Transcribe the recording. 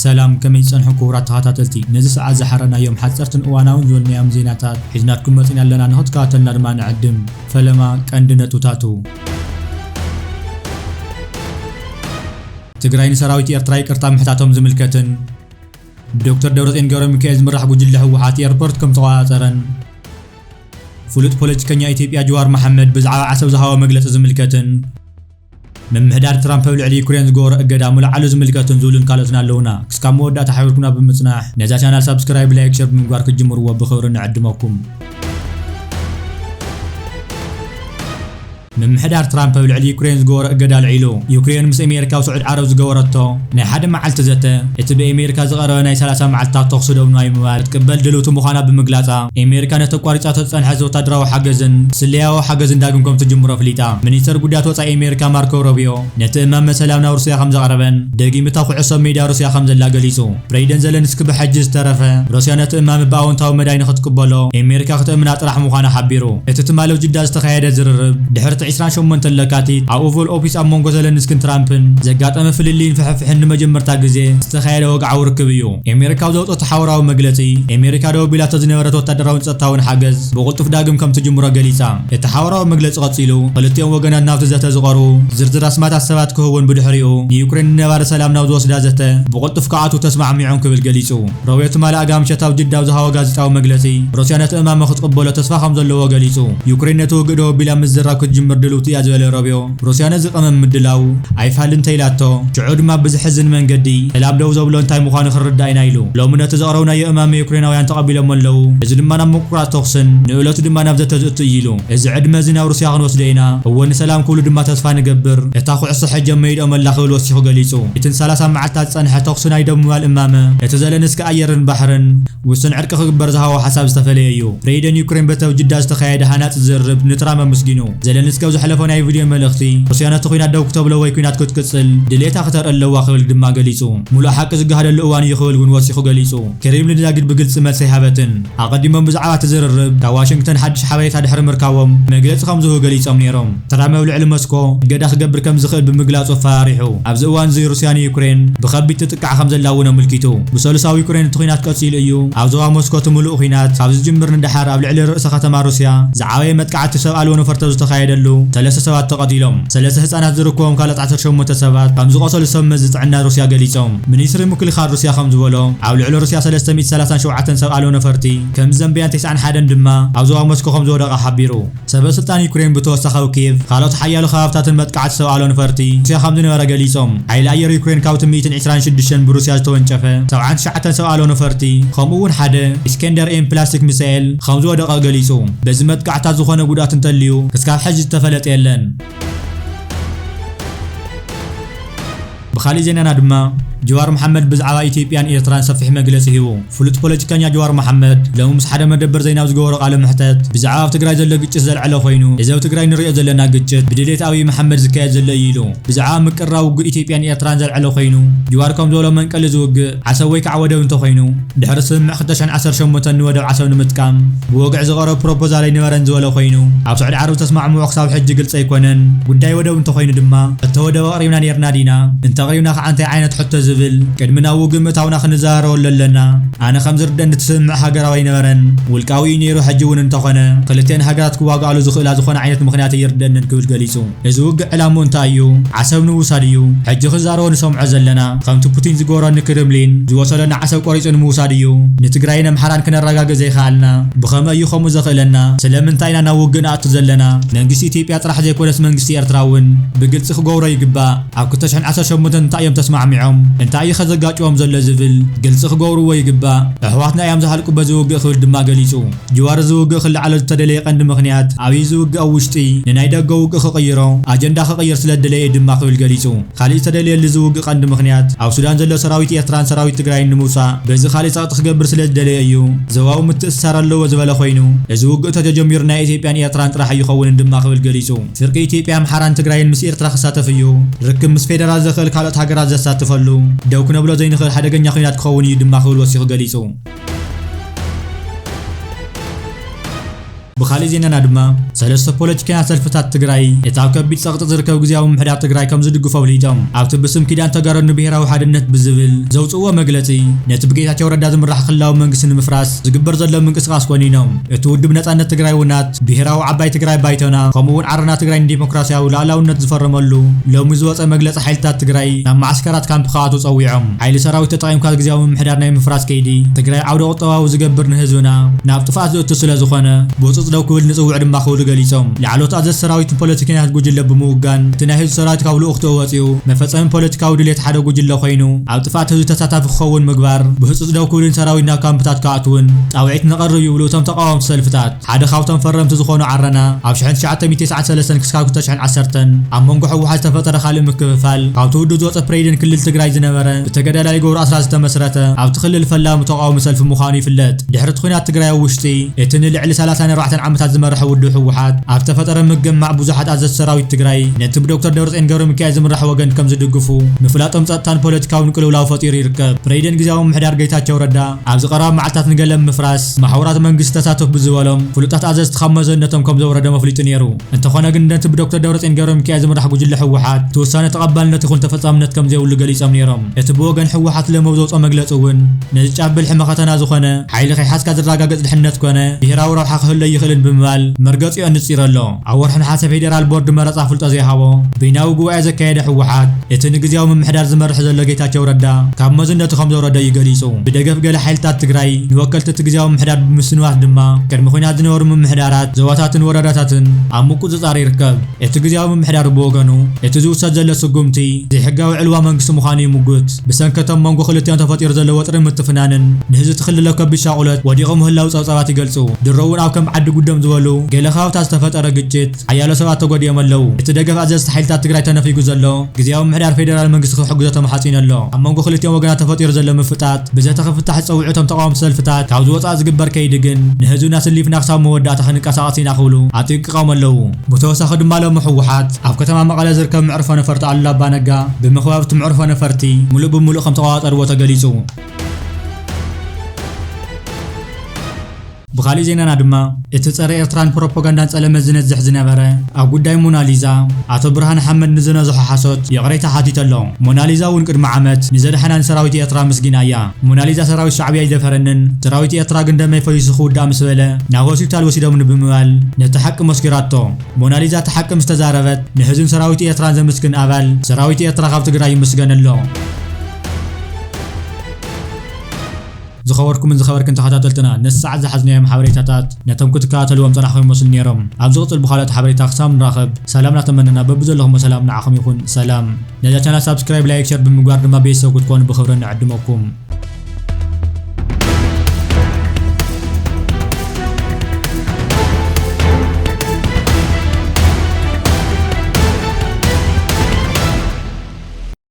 ሰላም፣ ከመይ ጸንሑ ክቡራት ተኸታተልቲ? ነዚ ሰዓት ዝሓረናዮም ሓጸርትን እዋናውን ዝበልናዮም ዜናታት ሒዝናትኩም መጺና ኣለና፣ ንኽትከታተልና ድማ ንዕድም። ፈለማ ቀንዲ ነጥብታቱ። ትግራይ ንሰራዊት ኤርትራ ይቅርታ ምሕታቶም ዝምልከትን ብዶክተር ደብረጽዮን ገብረ ሚካኤል ዝምራሕ ጉጅለ ህወሓት ኤርፖርት ከም ተቆጻጸረን፣ ፍሉጥ ፖለቲከኛ ኢትዮጵያ ጀዋር መሓመድ ብዛዕባ ዓሰብ ዝሃቦ መግለጺ ዝምልከትን፣ ምምሕዳር ትራምፕ ኣብ ልዕሊ ዩክሬን ዝገበሮ እገዳ ምልዓሉ ዝምልከትን ዝብሉን ካልኦትን ኣለዉና። ክስካብ መወዳእታ ሓቢርኩምና ብምጽናሕ ነዛ ቻናል ሳብስክራይብ፣ ላይክ፣ ሸር ብምግባር ክትጅምርዎ ብኽብሪ ንዕድመኩም። ምምሕዳር ትራምፕ ኣብ ልዕሊ ዩክሬን ዝገበሮ እገዳ ኣልዒሉ። ዩክሬን ምስ ኣሜሪካ ኣብ ስዑድ ዓረብ ዝገበረቶ ናይ ሓደ መዓልቲ ዘተ፣ እቲ ብኣሜሪካ ዝቐረበ ናይ ሰላሳ መዓልታት ተኹሲ ደው ንምባል ክትቅበል ድልውቲ ምዃና ብምግላጻ፣ ኣሜሪካ ነቲ ኣቋሪጻቶ ዝጸንሐት ወታደራዊ ሓገዝን ስለያዊ ሓገዝን ዳግም ከም ትጅምሮ ኣፍሊጣ። ሚኒስተር ጉዳያት ወጻኢ ኣሜሪካ ማርኮ ሮቢዮ ነቲ እማመ ሰላም ናብ ሩስያ ከም ዘቕረበን፣ ደጊም እታ ኩዕሶ ሜዳ ሩስያ ከም ዘላ ገሊጹ። ፕሬዚደንት ዘለንስኪ ብሕጂ ዝተረፈ ሩስያ ነቲ እማመ ብኣወንታዊ መዳይ ንኽትቅበሎ ኣሜሪካ ክትእምና ጥራሕ ምዃና ሓቢሩ። እቲ ትማሊ ኣብ ጅዳ ዝተኻየደ ዝርርብ፣ ድሕሪ እቲ ዕስራን ሸሞንተን ለካቲት ኣብ ኦቫል ኦፊስ ኣብ መንጎ ዘለንስኪን ትራምፕን ዘጋጠመ ፍልልይን ፍሕፍሕን ንመጀመርታ ግዜ ዝተኻየደ ወግዓዊ ርክብ እዩ። ኣሜሪካ ኣብ ዘውጽኦቶ ሓበራዊ መግለጺ፣ ኣሜሪካ ደው ኣቢላቶ ዝነበረት ወታደራውን ጸጥታውን ሓገዝ ብቕልጡፍ ዳግም ከም ትጅምሮ ገሊጻ። እቲ ሓበራዊ መግለጺ ቀጺሉ፣ ክልቲኦም ወገናት ናብቲ ዘተ ዝቐርቡ ዝርዝር ኣስማት ሰባት ክህቡን ብድሕሪኡ ንዩክሬን ንነባሪ ሰላም ናብ ዝወስዳ ዘተ ብቕልጡፍ ክኣትዉ ተስማዕሚዖም ክብል ገሊጹ። ሮቢዮ ትማሊ ኣጋ ምሸት ኣብ ጅዳ ኣብ ዝሃቦ ጋዜጣዊ መግለጺ፣ ሩስያ ነቲ እማመ ክትቕበሎ ተስፋ ከም ዘለዎ ገሊጹ። ዩክሬን ነቲ ውግእ ደው ኣቢላ ምዝራብ ክትጅምር ድልውቲ እያ ዝበለ ሮቢዮ፣ ሩስያ ነዚ ቀመም ምድላው ኣይፋልን እንተኢላቶ፣ ሽዑ ድማ ብዝሕዝን መንገዲ ሰላም ደው ዘብሎ እንታይ ምዃኑ ክንርዳእ ኢና ኢሉ። ሎሚ ነቲ ዘቕረብናዮ እማመ ዩክሬናውያን ተቐቢሎሞ ኣለዉ። እዚ ድማ ናብ ምቁራጽ ተኹስን ንእለቱ ድማ ናብ ዘተ ዝእቱ እዩ ኢሉ። እዚ ዕድመ እዚ ናብ ሩስያ ክንወስዶ ኢና። እወ፣ ንሰላም ክብሉ ድማ ተስፋ ንገብር። እታ ኩዕሶ ሕጂ ኣብ መይድኦም ኣላ ክብል ወሲኹ ገሊጹ። እቲ ንሰላሳ መዓልታት ዝጸንሐ ተኹሲ ናይ ደው ምባል እማመ፣ እቲ ዘለንስኪ ኣየርን ባሕርን ውሱን ዕርቂ ክግበር ዝሃቦ ሓሳብ ዝተፈለየ እዩ። ፕሬዚደንት ዩክሬን በቲ ኣብ ጅዳ ዝተኻየደ ሃናጺ ዝርርብ ንትራምፕ ኣመስጊኑ። ዘለንስኪ ኣብ ዝሓለፎ ናይ ቪድዮ መልእኽቲ፣ ሩስያ ነቲ ኲናት ደው ክተብሎ ወይ ኲናት ክትቅጽል ድሌታ ክተርኢ ኣለዋ ክብል ድማ ገሊጹ። ሙሉእ ሓቂ ዝገሃደሉ እዋን እዩ ክብል እውን ወሲኹ ገሊጹ። ክሬምሊን ዛጊድ ብግልጺ መልሲ ኣይሃበትን። ኣቐዲሞም ብዛዕባ እቲ ዝርርብ ካብ ዋሽንግተን ሓድሽ ሓበሬታ ድሕሪ ምርካቦም መግለጺ ከም ዝህቡ ገሊጾም ነይሮም። ትራምፕ ኣብ ልዕሊ ሞስኮ እገዳ ክገብር ከም ዝኽእል ብምግላጹ ኣፈራሪሑ። ኣብዚ እዋን እዚ ሩስያ ንዩክሬን ብኸቢድ ትጥቃዕ ከም ዘላ እውን ኣመልኪቱ። ብሰሉስ ኣብ ዩክሬን እቲ ኲናት ቀጺሉ እዩ። ኣብ ዞባ ሞስኮ እቲ ምሉእ ኲናት ካብ ዝጅምር ንደሓር ኣብ ልዕሊ ርእሰ ከተማ ሩስያ ዝዓበየ መጥቃዕቲ ሰብ ኣልቦ ነፈርቲ ኣብ ዝተኻየደሉ ሰለስተ ሰባት ተቐቲሎም። ሰለስተ ህጻናት ዝርከቦም ካልኦት ዓሰርተ ሸሞንተ ሰባት ከም ዝቖሰሉ ሰብ መዚ ጥዕና ሩስያ ገሊጾም። ሚኒስትሪ ምክልኻል ሩስያ ከም ዝበሎ፣ ኣብ ልዕሊ ሩስያ ሰለስተ ሚእቲ ሰላሳን ሸውዓተን ሰብ ኣልቦ ነፈርቲ ከም ዘንበያን ተስዓን ሓደን ድማ ኣብ ዞባ ሞስኮ ከም ዝወደቐ ሓቢሩ። ሰበ ስልጣን ዩክሬን ብተወሳኺ ኣብ ኪየቭ ካልኦት ሓያሎ ከባብታትን መጥቃዕቲ ሰብ ኣልቦ ነፈርቲ ሩስያ ከም ዝነበረ ገሊጾም። ሓይሊ ኣየር ዩክሬን ካብቲ ሚእትን ዕስራን ሽዱሽተን ብሩስያ ዝተወንጨፈ ሰብዓን ትሽዓተን ሰብ ኣልቦ ነፈርቲ፣ ከምኡ እውን ሓደ ኢስከንደር ኤም ፕላስቲክ ሚሳኤል ከም ዝወደቐ ገሊጹ። በዚ መጥቃዕታት ዝኾነ ጉድኣት እንተልዩ ክስካብ ሕጂ ዝተፈለጠ የለን። ብኻሊእ ዜናና ድማ፣ ጀዋር መሓመድ ብዛዕባ ኢትዮጵያን ኤርትራን ሰፊሕ መግለጺ ሂቡ። ፍሉጥ ፖለቲከኛ ጀዋር መሓመድ ሎሚ ምስ ሓደ መደበር ዜና ኣብ ዝገበሮ ቃለ መሕተት፣ ብዛዕባ ኣብ ትግራይ ዘሎ ግጭት ዘልዐሎ ኮይኑ፣ እዚ ኣብ ትግራይ ንሪኦ ዘለና ግጭት ብድሌት ኣብይ መሓመድ ዝካየድ ዘሎ እዩ ኢሉ። ብዛዕባ ምቅርራብ ውግእ ኢትዮጵያን ኤርትራን ዘልዐሎ ኮይኑ፣ ጀዋር ከም ዝበሎ መንቀሊ እዚ ውግእ ዓሰብ ወይ ከዓ ወደብ እንተኾይኑ፣ ድሕሪ ስምምዕ ክልተ ሽሕን ዓሰርተ ሸሞንተን ንወደብ ዓሰብ ንምጥቃም ብወግዒ ዝቐረበ ፕሮፖዛል ኣይነበረን ዝበለ ኮይኑ፣ ኣብ ስዑዲ ዓረብ ዝተስማዕምዑ ክሳብ ሕጂ ግልፂ ኣይኮነን። ጉዳይ ወደብ እንተኾይኑ ድማ፣ ሕቶ ወደብ ኣቕሪብና ነይርና ዲና? እንተቕሪብና ከዓ እንታይ ዓይነት ሕቶ ዝብል ቅድሚ ናብ ውግእ ምእታውና ክንዘራረበሉ ኣለና። ኣነ ከም ዝርደኣኒ እቲ ስምምዕ ሃገራዊ ኣይነበረን፣ ውልቃዊ እዩ ነይሩ። ሕጂ እውን እንተኾነ ክልቲአን ሃገራት ክዋግኣሉ ዝኽእላ ዝኾነ ዓይነት ምኽንያት ኣይርደኣንን ክብል ገሊፁ። እዚ ውግእ ዕላምኡ እንታይ እዩ? ዓሰብ ንምውሳድ እዩ። ሕጂ ክዛረቦ ንሰምዖ ዘለና፣ ከምቲ ፑቲን ዝገበሮ ንክሬምሊን ዝወሰዶ ንዓሰብ ቆሪጹ ንምውሳድ እዩ። ንትግራይን ኣምሓራን ክነረጋግእ ዘይከኣልና ብኸመይ እዩ ከምኡ ዘኽእለና? ስለምንታይ ኢና ናብ ውግእ ንኣቱ ዘለና? መንግስቲ ኢትዮጵያ ጥራሕ ዘይኮነስ መንግስቲ ኤርትራ እውን ብግልጺ ክገብሮ ይግባእ። ኣብ ክልተ ሽሕን ዓሰርተ ሸሞንተን እንታይ እዮም ተስማዕሚዖም? እንታይ እዩ ከዘጋጭዎም ዘሎ ዝብል ግልጺ ክገብርዎ ይግባእ። ኣሕዋትና እዮም ዝሃልቁ በዚ ውግእ ክብል ድማ ገሊጹ። ጅዋር እዚ ውግእ ክለዓሎ ዝተደለየ ቀንዲ ምኽንያት ኣብይ እዚ ውግእ ኣብ ውሽጢ ንናይ ደገ ውግእ ክቕይሮ ኣጀንዳ ክቕይር ስለ ዝደለየ እዩ ድማ ክብል ገሊጹ። ካሊእ ዝተደልየሉ እዚ ውግእ ቀንዲ ምኽንያት ኣብ ሱዳን ዘሎ ሰራዊት ኤርትራን ሰራዊት ትግራይን ንምውጻእ በዚ ካሊእ ጸቕጢ ክገብር ስለ ዝደለየ እዩ። ዞባዊ ምትእስሳር ኣለዎ ዝበለ ኮይኑ እዚ ውግእ ተተጀሚሩ ናይ ኢትዮጵያን ኤርትራን ጥራሕ ኣይኸውንን ድማ ክብል ገሊጹ። ፍርቂ ኢትዮጵያ ኣምሓራን ትግራይን ምስ ኤርትራ ክሳተፍ እዩ። ርክብ ምስ ፌደራል ዘኽእል ካልኦት ሃገራት ዘሳትፈሉ ደው ክነብሎ ዘይንኽእል ሓደገኛ ኲናት ክኸውን እዩ ድማ ክብል ወሲኹ ገሊጹ። ብኻሊእ ዜናና ድማ ሰለስተ ፖለቲካውያን ሰልፍታት ትግራይ እቲ ኣብ ከቢድ ጸቕጢ ዝርከብ ግዝያዊ ምምሕዳር ትግራይ ከም ዝድግፉ ኣፍሊጦም። ኣብቲ ብስም ኪዳን ተጋሩ ንብሄራዊ ሓድነት ብዝብል ዘውፅእዎ መግለፂ፣ ነቲ ብጌታቸው ረዳ ዝምራሕ ክልላዊ መንግስቲ ንምፍራስ ዝግበር ዘሎ ምንቅስቃስ ኮኒኖም። እቲ ውድብ ነጻነት ትግራይ ውናት፣ ብሄራዊ ዓባይ ትግራይ ባይቶና፣ ከምኡ እውን ዓረና ትግራይ ንዲሞክራሲያዊ ሉዓላውነት ዝፈረመሉ ሎሚ ዝወፀ መግለፂ ሓይልታት ትግራይ ናብ ማዓስከራት ካምፕ ክኣትዉ ጸዊዖም። ሓይሊ ሰራዊት ተጠቒምካ ግዝያዊ ምምሕዳር ናይ ምፍራስ ከይዲ ትግራይ ዓውደ ቁጠባዊ ዝገብር ንህዝብና ናብ ጥፍኣት ዘእቱ ስለ ዝኾነ ብህፁፅ ደው ክብል ንፅውዕ ድማ ክብሉ ገሊፆም። ላዕሎት ኣዘዝቲ ሰራዊትን ፖለቲከኛታት ጉጅለ ብምውጋን እቲ ናይ ህዝቢ ሰራዊት ካብ ልኡኽትኡ ወፂኡ መፈፀሚ ፖለቲካዊ ድሌት ሓደ ጉጅለ ኮይኑ ኣብ ጥፍኣት ህዝቢ ተሳታፊ ክኸውን ምግባር ብህፁፅ ደው ክብልን ሰራዊት ናብ ካምፕታት ክኣትውን ፃውዒት ነቐርብ ይብሉ እቶም ተቃወምቲ ሰልፍታት። ሓደ ካብቶም ፈረምቲ ዝኾኑ ዓረና ኣብ ሽሕን ትሽዓተ ሚእትን ተስዓን ሰለስተን ክሳብ ክልተ ሽሕን ዓሰርተን ኣብ መንጎ ህወሓት ዝተፈጠረ ካልእ ምክፍፋል ካብቲ ውድብ ዝወፀ ፕሬዚደንት ክልል ትግራይ ዝነበረ ብተጋዳላይ ገብሩ ኣስራት ዝተመስረተ ኣብቲ ክልል ፈላሚ ተቃዋሚ ሰልፊ ምዃኑ ይፍለጥ። ድሕሪ እቲ ኲናት ትግራይ ኣብ ውሽጢ እቲ ንልዕሊ ሰላሳን ኣርባዕተን ዓመታት ዝመርሐ ውድብ ህወሓት ኣብ ዝተፈጠረ ምግማዕ ብዙሓት ኣዘዝቲ ሰራዊት ትግራይ ነቲ ብዶክተር ደብረፅዮን ገብረሚካኤል ዝምራሕ ወገን ከም ዝድግፉ ምፍላጦም ጸጥታን ፖለቲካውን ቅልውላው ፈጢሩ ይርከብ። ፕሬዚደንት ግዝያዊ ምምሕዳር ጌታቸው ረዳ ኣብዚ ቀረባ መዓልታት ንገለ ምፍራስ ማሕበራት መንግስቲ ተሳተፍ ብዝበሎም ፍሉጣት ኣዘዝቲ ካብ መዘነቶም ከም ዘውረዶም ኣፍሊጡ ነይሩ። እንተኾነ ግን ነቲ ብዶክተር ደብረፅዮን ገብረሚካኤል ዝምራሕ ጉጅለ ህወሓት እቲ ውሳነ ተቐባልነት ይኹን ተፈጻምነት ከም ዘይብሉ ገሊጾም ነይሮም። እቲ ብወገን ህወሓት ለመው ዘውፅኦ መግለፂ እውን ነዚ ጫፍ ብልሒ መኸተና ዝኾነ ሓይሊ ከይሓዝካ ዝረጋገፅ ድሕነት ኮነ ብሄራዊ ረብሓ ክህሎ ይኽእልን ብምባል መርገፂኡ ኣንፂሩ ኣሎ። ኣብ ወርሒ ነሓሰ ፌዴራል ቦርድ መረፃ ፍልጦ ዘይሃቦ በይናዊ ጉባኤ ዘካየደ ህወሓት እቲ ንግዝያዊ ምምሕዳር ዝመርሕ ዘሎ ጌታቸው ረዳ ካብ መዝነቱ ከም ዘውረደ እዩ ገሊፁ። ብደገፍ ገለ ሓይልታት ትግራይ ንወከልቲ እቲ ግዝያዊ ምምሕዳር ብምስንባት ድማ ቅድሚ ኲናት ዝነበሩ ምምሕዳራት ዞባታትን ወረዳታትን ኣብ ምቁፅፃር ይርከብ። እቲ ግዝያዊ ምምሕዳር ብወገኑ እቲ ዝውሰድ ዘሎ ስጉምቲ ዘይሕጋዊ ዕልዋ መንግስቲ ምዃኑ ይምጉት። ብሰንከቶም መንጎ ክልቲኦም ተፈጢሩ ዘሎ ወጥርን ምትፍናንን ንህዝቢ እቲ ክልል ኣብ ከቢድ ሻቑለት ወዲቑ ምህላው ጸብጻባት ይገልጹ። ድሮ እውን ኣብ ከም ዓዲ ጉደም ዝበሉ ገለ ከባብታት ዝተፈጠረ ግጭት ሓያሎ ሰባት ተጎዲኦም ኣለዉ። እቲ ደገፍ ኣዘዝቲ ሓይልታት ትግራይ ተነፊጉ ዘሎ ግዝያዊ ምምሕዳር ፌደራል መንግስቲ ክሕግዞ ተማሓጺኑ ኣሎ። ኣብ መንጎ ክልቲኦም ወገናት ተፈጢሩ ዘሎ ምፍጣጥ ብዘተኽፍታሕ ዝጸውዑ እቶም ተቓወምቲ ሰልፍታት ካብ ዝወጻእ ዝግበር ከይዲ ግን ንህዝብና ስሊፍና ክሳብ መወዳእታ ክንንቀሳቐስ ኢና ክብሉ ኣጠንቂቖም ኣለዉ። ብተወሳኺ ድማ ሎሚ ህወሓት ኣብ ከተማ መቐለ ዝርከብ መዕርፎ ነፈርቲ ኣሉላ ኣባነጋ ብምኽባብ እቲ መዕርፎ ነፈርቲ ሙሉእ ብሙሉእ ከም ተቆጻጸርዎ ተገሊጹ። ብኻሊእ ዜናና ድማ እቲ ጸረ ኤርትራን ፕሮፓጋንዳን ጸለመት ዝነዝሕ ዝነበረ ኣብ ጉዳይ ሞናሊዛ ኣቶ ብርሃነ ሓመድ ንዝነዝሖ ሓሶት ይቕሬታ ሓቲቱ ኣሎ። ሞናሊዛ እውን ቅድሚ ዓመት ንዘድሓና ንሰራዊት ኤርትራ ኣመስጊና እያ። ሞናሊዛ ሰራዊት ሻዕብያ ኣይደፈረንን፣ ሰራዊት ኤርትራ ግን ደመይ ፈሲሱ ክውዳእ ምስ በለ ናብ ሆስፒታል ወሲዶምኒ ብምባል ነቲ ሓቂ መስኪራቶ። ሞናሊዛ እቲ ሓቂ ምስ ተዛረበት ንህዝብን ሰራዊት ኤርትራን ዘመስግን ኣባል ሰራዊት ኤርትራ ካብ ትግራይ ይምስገን ኣሎ። ዝኸበርኩምን ዝኸበርክን ተኸታተልትና ነዚ ሰዓት ዝሓዝናዮም ሓበሬታታት ነቶም ክትከታተልዎም ጸናሕኩም ይመስሉ ነይሮም። ኣብ ዝቕጽል ብኻልኦት ሓበሬታ ክሳብ ንራኸብ ሰላም እናተመነና በብዘለኹሞ ሰላም ንዓኹም ይኹን። ሰላም። ነዛ ቻናል ሳብስክራይብ፣ ላይክ፣ ሸር ብምግባር ድማ ቤተሰብ ክትኮኑ ብኽብሪ ንዕድመኩም።